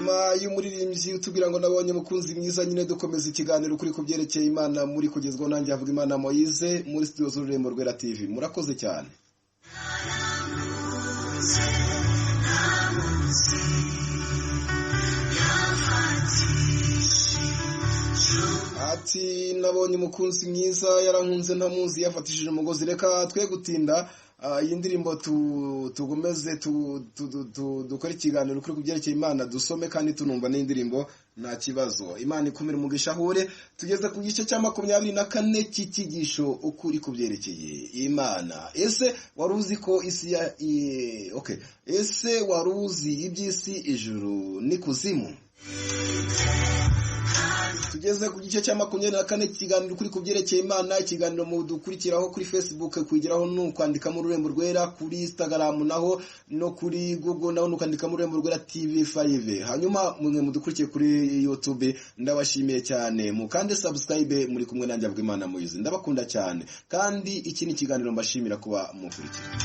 Nyuma y'umuririmbyi utubwira ngo nabonye mukunzi mwiza, nyine dukomeza ikiganiro kuri ku byerekeye Imana, muri kugezwaho nanjye havuga Imana Moise muri studio z'Ururembo Rwera TV. Murakoze cyane. Ati nabonye umukunzi mwiza, yarankunze ntamuzi, yafatishije umugozi. Reka twe gutinda, iyi ndirimbo tugomeze dukore ikiganiro kuri kubyerekeye Imana, dusome kandi tunumva n'indirimbo, nta kibazo. Imana ikumira umugisha ahure. Tugeze ku gice cya 24 cy'icyigisho ukuri kubyerekeye Imana. Ese wari uzi ko isi ya okay, ese wari uzi iby'isi, ijuru n'ikuzimu? Tugeze ku gice cya 24 ikiganiro kuri kubyerekeye Imana, ikiganiro mu dukurikiraho kuri Facebook, kwigiraho nukwandika mu Rurembo Rwera, kuri Instagram naho no kuri Google naho nukandika mu Rurembo Rwera TV5. Hanyuma mwe mudukurikiye kuri YouTube, ndabashimiye cyane, mukande subscribe. Muri kumwe nanjye Imana Moise, ndabakunda cyane, kandi iki ni ikiganiro mbashimira kuba mukurikira.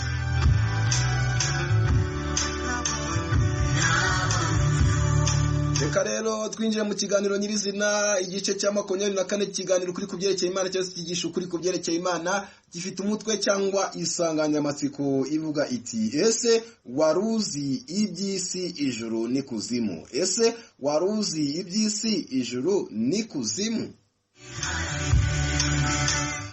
Reka rero twinjire mu kiganiro nyirizina, igice cya 24 ikiganiro kuri kubyerekeye Imana, cyangwa se cyigisha ukuri kubyerekeye Imana, gifite umutwe cyangwa insanganyamatsiko ivuga iti: ese waruzi iby'isi, ijuru n'ikuzimu? Ese waruzi iby'isi, ijuru n'ikuzimu?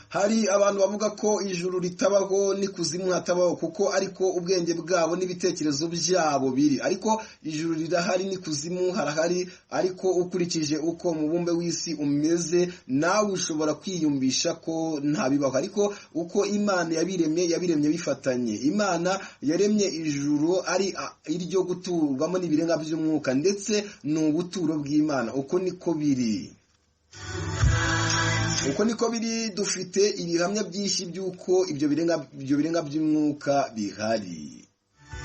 Hari abantu bavuga ko ijuru ritabaho n'ikuzimu hatabaho, kuko ariko ubwenge bwabo n'ibitekerezo byabo biri. Ariko ijuru rirahari n'ikuzimu harahari, ariko ukurikije uko umubumbe w'isi umeze nawe ushobora kwiyumvisha ko ntabibaho. Ariko uko Imana yabiremye, yabiremye bifatanye. Imana yaremye ijuru ari iryo guturwamo n'ibirenga by'umwuka, ndetse ni ubuturo bw'Imana. Uko niko biri. Uko niko biri, dufite ibihamya byinshi by'uko ibyo birenga by'umwuka bihari,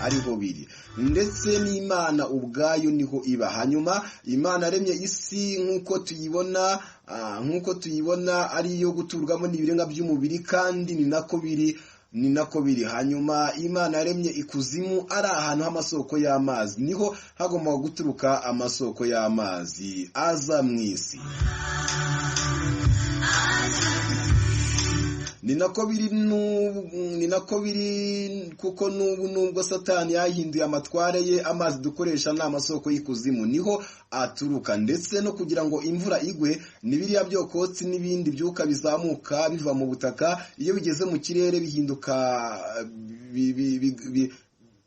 ariho biri, ndetse n'Imana ubwayo niho iba. Hanyuma Imana yaremye isi nk'uko tuyibona, nk'uko tuyibona ari iyo guturwamo n'ibirenga by'umubiri, kandi ni nako biri, ni nako biri. Hanyuma Imana yaremye ikuzimu ari ahantu h'amasoko y'amazi, niho hagomba guturuka amasoko y'amazi aza mu isi. Ni nako biri, ni nako biri, kuko n'ubu nubwo Satani yahinduye amatware ye, amazi dukoresha ni amasoko y'ikuzimu, niho aturuka. Ndetse no kugira ngo imvura igwe, ni biriya byokotsi n'ibindi byuka bizamuka biva mu butaka, iyo bigeze mu kirere bihinduka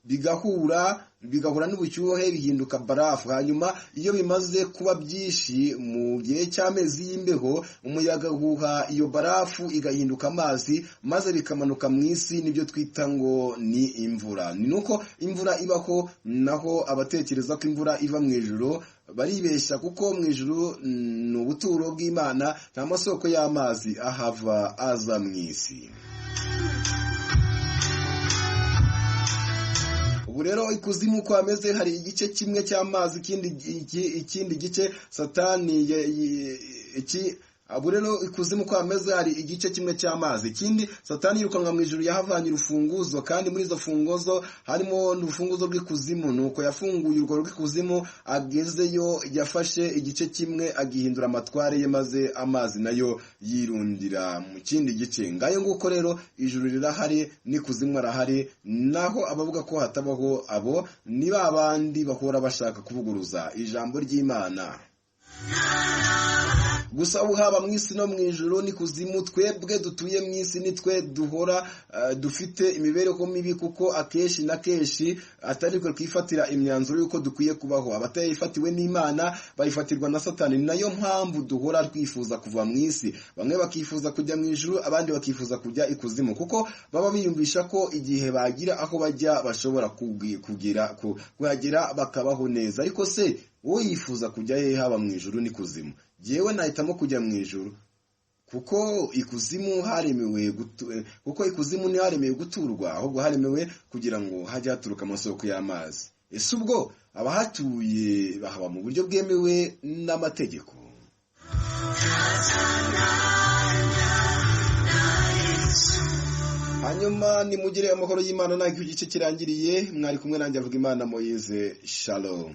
bigahura n'ubushyuhe bihinduka barafu. Hanyuma iyo bimaze kuba byinshi mu gihe cy'amezi y'imbeho, umuyaga uhuha iyo barafu igahinduka amazi, maze bikamanuka mu isi, nibyo twita ngo ni imvura. Ni nuko imvura ibaho. Naho abatekereza ko imvura iva mu ijuru baribeshya, kuko mu ijuru ni ubuturo bw'Imana, nta masoko y'amazi ahava aza mu isi. Ubu rero ikuzimu uko hameze, hari igice kimwe cy'amazi, ikindi gice Satani ubu rero ikuzimu uko hameze, hari igice kimwe cy'amazi, ikindi Satani yirukanwa mu ijuru yahavanye urufunguzo, kandi muri izo funguzo harimo n'urufunguzo rw'ikuzimu. Nuko yafunguye urwo rw'ikuzimu, agezeyo yafashe igice kimwe agihindura amatware ye, maze amazi nayo yirundira mu kindi gice. Ngayo nguko rero ijuru rirahari n'ikuzimu arahari. Naho abavuga ko hatabaho, abo ni babandi bahora bashaka kuvuguruza ijambo ry'Imana. Gusa ubu haba mu isi no mu ijuru n'ikuzimu, twebwe dutuye mu isi nitwe duhora dufite imibereho mibi, kuko akenshi na kenshi atari twe twifatira imyanzuro y'uko dukwiye kubaho. Abatayifatiwe n'Imana bayifatirwa na Satani. Nayo mpamvu duhora twifuza kuva mu isi, bamwe bakifuza kujya mu ijuru, abandi bakifuza kujya ikuzimu, kuko baba biyumvisha ko igihe bagira aho bajya bashobora kuhagera bakabaho neza. Ariko se wowe yifuza kujya hehe haba mu ijuru n'ikuzimu? Jewe nahitamo kujya mu ijuru, kuko ikuzimu haremewe kuko ikuzimu ntiharemewe guturwa, ahubwo haremewe kugira ngo hajye haturuka amasoko y'amazi. Ese ubwo abahatuye bahaba mu buryo bwemewe n'amategeko? Hanyuma nimugire amahoro y'Imana. Ntabwo igice kirangiriye, mwari kumwe nanjye avuga Imana Moise. Shalom.